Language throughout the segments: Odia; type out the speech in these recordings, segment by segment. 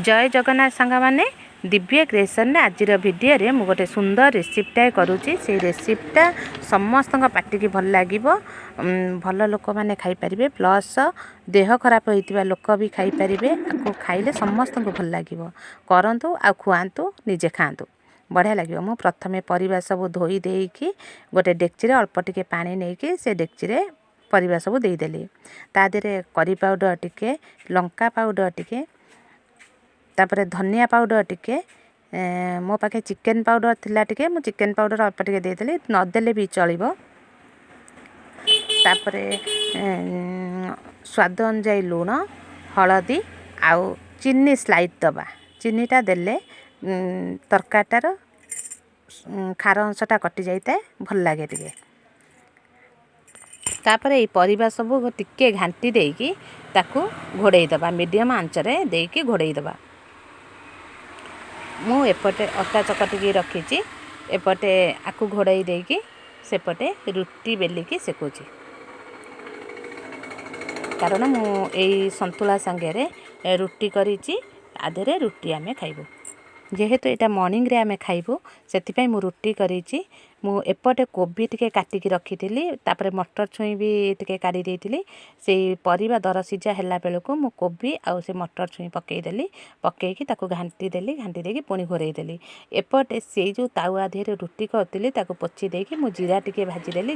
ଜୟ ଜଗନ୍ନାଥ ସାଙ୍ଗମାନେ, ଦିବ୍ୟ କ୍ରିଏସନ୍ରେ ଆଜିର ଭିଡ଼ିଓରେ ମୁଁ ଗୋଟେ ସୁନ୍ଦର ରେସିପିଟାଏ କରୁଛି। ସେଇ ରେସିପିଟା ସମସ୍ତଙ୍କ ପାଟିକି ଭଲ ଲାଗିବ। ଭଲ ଲୋକମାନେ ଖାଇପାରିବେ, ପ୍ଲସ୍ ଦେହ ଖରାପ ହୋଇଥିବା ଲୋକ ବି ଖାଇପାରିବେ। ଆକୁ ଖାଇଲେ ସମସ୍ତଙ୍କୁ ଭଲ ଲାଗିବ। କରନ୍ତୁ ଆଉ ଖୁଆନ୍ତୁ, ନିଜେ ଖାଆନ୍ତୁ, ବଢ଼ିଆ ଲାଗିବ। ମୁଁ ପ୍ରଥମେ ପରିବା ସବୁ ଧୋଇ ଦେଇକି ଗୋଟେ ଡେକ୍ଚିରେ ଅଳ୍ପ ଟିକେ ପାଣି ନେଇକି ସେ ଡେକ୍ଚିରେ ପରିବା ସବୁ ଦେଇଦେଲି। ତା ଦେହରେ କରି ପାଉଡ଼ର ଟିକେ, ଲଙ୍କା ପାଉଡ଼ର ଟିକେ, ତାପରେ ଧନିଆ ପାଉଡ଼ର ଟିକେ। ମୋ ପାଖେ ଚିକେନ୍ ପାଉଡ଼ର ଥିଲା ଟିକେ, ମୁଁ ଚିକେନ୍ ପାଉଡ଼ର ଅଳ୍ପ ଟିକେ ଦେଇଦେଲି, ନଦେଲେ ବି ଚଳିବ। ତାପରେ ସ୍ୱାଦ ଅନୁଯାୟୀ ଲୁଣ, ହଳଦୀ ଆଉ ଚିନି ସ୍ଲାଇଟ୍ ଦେବା। ଚିନିଟା ଦେଲେ ତରକାରୀଟାର ଖାର ଅଂଶଟା କଟି ଯାଇଥାଏ, ଭଲ ଲାଗେ ଟିକେ। ତାପରେ ଏଇ ପରିବା ସବୁ ଟିକେ ଘାଣ୍ଟି ଦେଇକି ତାକୁ ଘୋଡ଼େଇ ଦେବା, ମିଡ଼ିୟମ୍ ଆଞ୍ଚରେ ଦେଇକି ଘୋଡ଼େଇ ଦେବା। ମୁଁ ଏପଟେ ଅଟା ଚକଟିକି ରଖିଛି, ଏପଟେ ଆକୁ ଘୋଡ଼େଇ ଦେଇକି ସେପଟେ ରୁଟି ବେଲିକି ସେକୁଛି, କାରଣ ମୁଁ ଏଇ ସନ୍ତୁଳା ସାଙ୍ଗରେ ରୁଟି କରିଛି। ଆ ଦେହରେ ରୁଟି ଆମେ ଖାଇବୁ। ଯେହେତୁ ଏଇଟା ମର୍ଣ୍ଣିଂରେ ଆମେ ଖାଇବୁ, ସେଥିପାଇଁ ମୁଁ ରୁଟି କରିଛି। ମୁଁ ଏପଟେ କୋବି ଟିକେ କାଟିକି ରଖିଥିଲି, ତାପରେ ମଟର ଛୁଇଁ ବି ଟିକେ କାଢ଼ି ଦେଇଥିଲି। ସେଇ ପରିବା ଦର ସିଝା ହେଲା ବେଳକୁ ମୁଁ କୋବି ଆଉ ସେ ମଟର ଛୁଇଁ ପକାଇଦେଲି। ପକାଇକି ତାକୁ ଘାଣ୍ଟି ଦେଲି, ଘାଣ୍ଟି ଦେଇକି ପୁଣି ଘୋଡ଼େଇ ଦେଲି। ଏପଟେ ସେଇ ଯେଉଁ ତାୱା ଦେହରେ ରୁଟି କରିଥିଲି, ତାକୁ ପୋଛି ଦେଇକି ମୁଁ ଜିରା ଟିକେ ଭାଜିଦେଲି।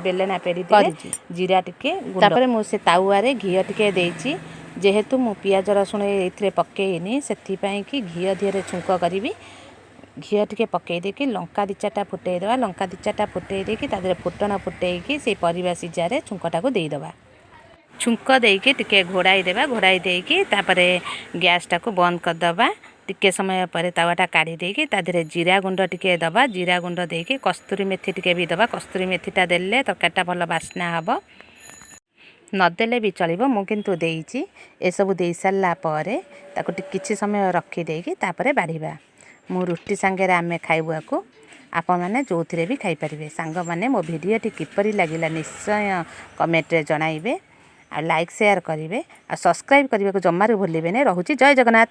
ବେଲେଣା ପେଡ଼ି କରିଛି। ଜିରା ଟିକେ। ତାପରେ ମୁଁ ସେ ତାୱାରେ ଘିଅ ଟିକେ ଦେଇଛି। ଯେହେତୁ ମୁଁ ପିଆଜ ରସୁଣ ଏଇଥିରେ ପକେଇନି, ସେଥିପାଇଁ କି ଘିଅ ଦିହରେ ଛୁଙ୍କ କରିବି। ଘିଅ ଟିକେ ପକେଇ ଦେଇକି ଲଙ୍କା ଦୁଇ ଚାରିଟା ଫୁଟେଇ ଦେବା। ଲଙ୍କା ଦୁଇ ଚାରିଟା ଫୁଟେଇ ଦେଇକି ତା ଦେହରେ ଫୁଟଣ ଫୁଟେଇକି ସେଇ ପରିବା ସିଝାରେ ଛୁଙ୍କଟାକୁ ଦେଇଦେବା। ଛୁଙ୍କ ଦେଇକି ଟିକେ ଘୋଡ଼ାଇ ଦେବା। ଘୋଡ଼ାଇ ଦେଇକି ତାପରେ ଗ୍ୟାସ୍ଟାକୁ ବନ୍ଦ କରିଦେବା। ଟିକେ ସମୟ ପରେ ତାୱାଟା କାଢ଼ି ଦେଇକି ତା ଦେହରେ ଜିରା ଗୁଣ୍ଡ ଟିକେ ଦେବା। ଜିରା ଗୁଣ୍ଡ ଦେଇକି କସ୍ତୁରୀ ମେଥି ଟିକେ ବି ଦେବା। କସ୍ତୁରୀ ମେଥିଟା ଦେଲେ ତରକାରୀଟା ଭଲ ବାସ୍ନା ହେବ। ନଦେଲେ ବି ଚଳିବ, ମୁଁ କିନ୍ତୁ ଦେଇଛି। ଏସବୁ ଦେଇସାରିଲା ପରେ ତାକୁ କିଛି ସମୟ ରଖିଦେଇକି ତାପରେ ବାଢ଼ିବା। ମୁଁ ରୁଟି ସାଙ୍ଗରେ ଆମେ ଖାଇବୁ ଆକୁ, ଆପଣମାନେ ଯେଉଁଥିରେ ବି ଖାଇପାରିବେ। ସାଙ୍ଗମାନେ, ମୋ ଭିଡ଼ିଓଟି କିପରି ଲାଗିଲା ନିଶ୍ଚୟ କମେଣ୍ଟରେ ଜଣାଇବେ ଆଉ ଲାଇକ୍, ସେୟାର କରିବେ ଆଉ ସବସ୍କ୍ରାଇବ୍ କରିବାକୁ ଜମାରୁ ଭୁଲିବେନି। ରହୁଛି, ଜୟ ଜଗନ୍ନାଥ।